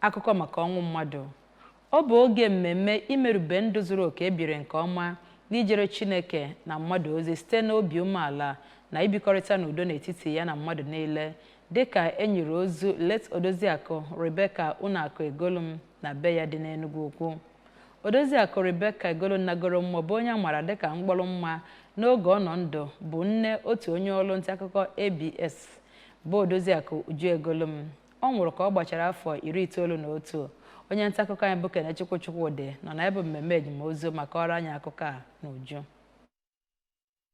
Akụkọ maka ọnwụ mmadụ. Ọ bụ oge mmemme imerube ndụ zuru oke e biri nke ọma n'ijere Chineke na mmadụ ozi site n'obi umeala na ibikọrịta n'udo n'etiti ya na mmadụ niile, dịka e nyiri ozu late Odoziakụ Rebecca Unoakụ Egolum na be ya dị n'Enugwu Ukwu. Odoziakụ Rebecca Egolum nagoro mmụọ bụ onye a maara dịka mkpọrọ mma n'oge ọ nọ ndụ bụ nne otu onye ọrụ nta akụkọ ABS bụ Odoziakụ Uju Egolum. Ọ nwụrụ ka ọ gbachara afọ 91. Onye nta akụkọ anyị bụ Kenechukwu Chukwudị nọ na ya bụ mmemme enyimozu ma kọọrọ anyị akụkọ a n'uju.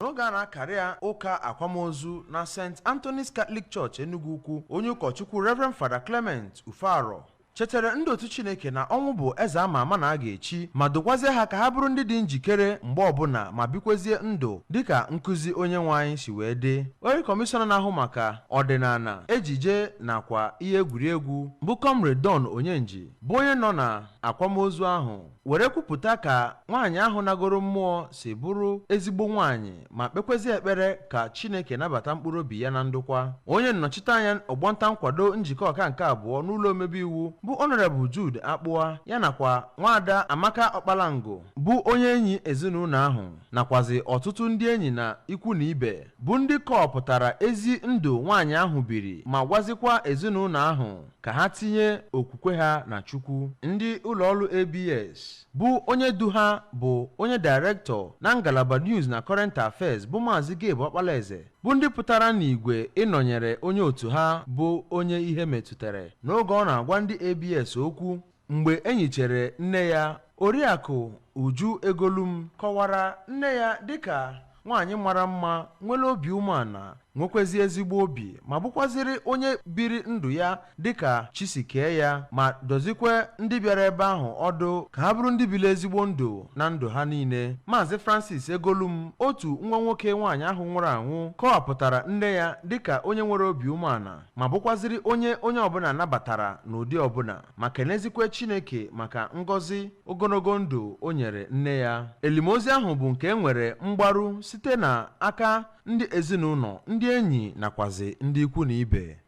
N'oge a na-akarị ya ụka akwamozu na St. Anthony's Catholic Church Enugu Ukwu, onye ụkọchukwu Reverend Fada Clement Ufearọ chetara ndị otu Chineke na ọnwụ bụ eze ama ama na a ga-echi, ma dokwazie ha ka ha bụrụ ndị dị njikere mgbe ọbụla ma bikwezie ndụ dịka nkụzi onye nwe anyị si wee dị. Onye kọmishọna na-ahụ maka ọdịnala, ejije nakwa ihe egwuregwu bụ Comrade Don Onyenji bụ onye nọ na akwamozu ahụ were kwupụta ka nwaanyị ahụ nagoro mmụọ si bụrụ ezigbo nwaanyị ma kpekwezie ekpere ka Chineke nabata mkpụrụ obi ya na ndokwa. Onye nnọchiteanya ọgbọnta nkwado njikọ ọka nke abụọ n'ụlọ omebe iwu bụ Honorable Jude Akpụa ya nakwa nwaada Amaka Ọkpalango bụ onye enyi ezinụlọ ahụ nakwazi ọtụtụ ndị enyi na ikwu na ibe bụ ndị kọwapụtara ezi ndụ nwaanyị ahụ biri ma gwazikwa ezinụlọ ahụ ka ha tinye okwukwe ha na Chukwu. Ndị ụlọọrụ ABS bụ onye du ha bụ onye dairektọ na ngalaba News na Current Affairs bụ Maazị Gabe Ọkpalaeze bụ ndị pụtara n'igwe ịnọnyere onye otu ha bụ onye ihe metụtara. N'oge ọ na-agwa ndị ABS okwu mgbe e nyichere nne ya, Oriakụ Uju Egolum kọwara nne ya dịka nwaanyị mara mma, nwere obi umeala, nwekwezi ezigbo obi ma bụkwazịrị onye biri ndụ ya dịka chi si kee ya, ma dọzikwe ndị bịara ebe ahụ ọdụ ka ha bụrụ ndị biri ezigbo ndụ na ndụ ha niile. Maazị Francis Egolum, otu nwa nwoke nwaanyị ahụ nwụrụ anwụ, kọwapụtara nne ya dịka onye nwere obi umeala ma bụkwazịrị onye onye ọbụla nabatara n'ụdị ọbụla, ma kenezikwe Chineke maka ngọzi ogologo ndụ o nyere nne ya. Elimozu ahụ bụ nke e nwere mgbaru site na aka ndị ezinụlọ, ndị enyi nakwazi ndị ikwu na ibe.